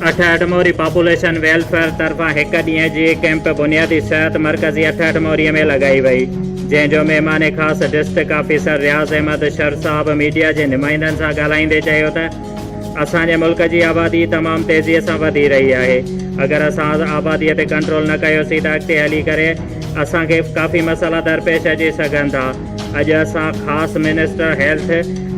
68 موري population welfare طرفان هڪ ڏينهن جي ڪئمپ بنيادي صحت مرڪزي 68 موري ۾ لڳائي وئي، جنهن جو مهمان خاص ڊسٽرڪٽ آفيسر رياض احمد شر صاحب ميڊيا جي نمائندن سان ڳالهائيندي چيو ته اسان جي ملڪ جي آبادي تمام تيزي سان وڌي رهي آهي اگر اسان آبادي تي ڪنٽرول نه ڪيوسين ته اڳتي هلي ڪري اسان کي ڪافي مسئلا درپيش اچي سگهن ٿا. اڄ اسان خاص منسٽر هيلٿ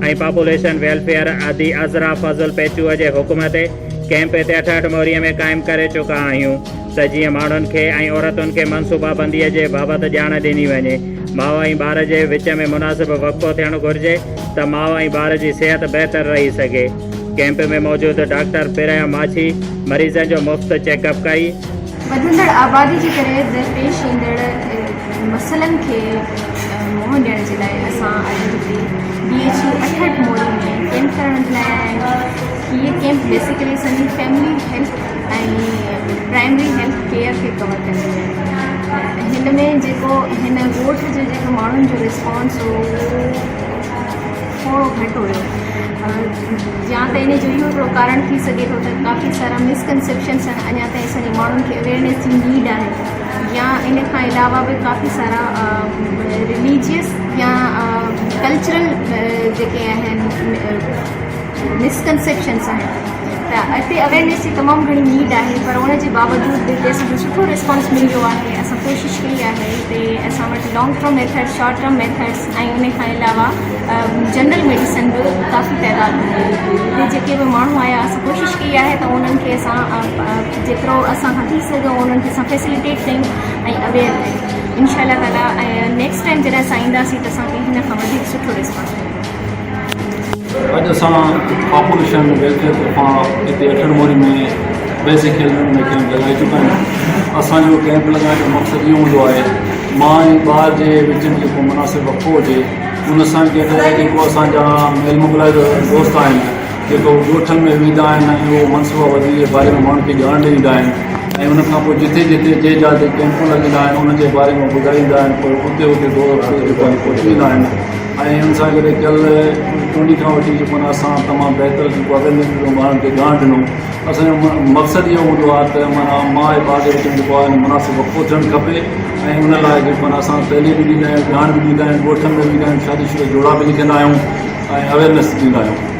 ۽ پاپوليشن ويلفيئر ادي عذرا فضل پيچوهه جي حڪم تي ڪئمپ هتي 68 موري ۾ قائم ڪري چڪا آهيون ته جيئن ماڻهن کي ۽ عورتن کي منصوبابندي جي بابت ڄاڻ ڏني وڃي. ماء ۽ ٻار جي وچ ۾ مناسب وقفو ٿيڻ گهرجي ته ماء ۽ ٻار جي صحت بهتر رهي سگهي. ڪئمپ ۾ موجود ڊاڪٽر پريا ماڇي مريضن جو مفت چيڪ اپ ڪئي. وڌندڙ آبادي جي ڪري درپيش ايندڙ مسئلن کي منهن ڏيڻ جي لاء اسان اڄ هتي بي ايڇ يو 68 موري ۾ ڪيمپ ڪرڻ جي لاء آيا آهيون. هيء ڪيمپ بيسيڪلي اسان جي family health ۽ primary health care کي ڪور ڪندي آهي. هن ۾ جيڪو هن ڳوٺ جي جيڪو ماڻهن جو رسپانس هو اهو ٿورو گهٽ هيو يا ته ان جو اهو هڪڙو ڪارڻ ٿي سگهي ٿو ته ڪافي سارا مسڪنسيپشنس آهن اڃا تائين اسان جي ماڻهن کي اويئرنيس جي نيڊ آهي يا ان کان علاوه به ڪافي سارا رليجيس يا ڪلچرل جيڪي آهن مسڪنسيپشنس آهن ته اتي اويئرنيس جي تمام گهڻي نيڊ آهي پر ان جي باوجود به هتي اسان کي سٺو رسپانس مليو آهي اسان ڪوشش ڪئي آهي هتي اسان وٽ long term method short term methods ۽ ان کان علاوه جنرل ميڊيسن به ڪافي تعداد ۾ ملي ٿي هتي جيڪي به ماڻهو آيا اسان ڪوشش ڪئي آهي ته انهن کي اسان جيترو اسان کان ٿي سگهيو انهن کي اسان فيسليٽيٽ ڪيون ۽ اويئر ڪيون انشاء الله تعالي ۽ نيڪسٽ ٽائيم جڏهن اسان اينداسين ته اسان کي هن کان وڌيڪ سٺو رسپانس ملندو. اڄ اسان پاپوليشن ويلفيئر طرفان هتي اٺڙ موري ۾ بيسڪ هيلٿ ۾ ڪئمپ لڳائي چڪا آهيون اسان جو ڪئمپ لڳائڻ جو مقصد اهو هوندو آهي ماء ۽ ٻار جي وچ ۾ جيڪو مناسب وقفو هجي ان سان گڏ جيڪو اسان جا ميل موڪلائي دوست آهن جيڪو ڳوٺن ۾ ويندا آهن ۽ اهو منصوبا بندي جي باري ۾ ماڻهن کي ڄاڻ ڏيندا آهن ۽ ان کان پوء جتي جتي جنهن جاء تي ڪئمپون لڳندا آهن انهن جي باري ۾ ٻڌائيندا آهن پوء اتي اتي دوست جيڪو آهي پهچي ويندا آهن ۽ ان سان گڏ ڪل ٽونڊي کان وٺي جيڪو آهي اسان تمام بهتر جيڪو اويئرنيس ڏنو ماڻهن کي ڄاڻ ڏنو اسان جو مقصد اهو هوندو آهي ته معنيٰ ماء ۽ ٻار جي وچ ۾ جيڪو آهي مناسب وقفو ٿيڻ کپي ۽ ان لاء جيڪو آهي اسان تعليم به ڏيندا آهيون ڄاڻ به ڏيندا آهيون ڳوٺن ۾ ويندا آهيون شادي شده جوڙا به لکندا آهيون ۽ اويرنس ڏيندا آهيون.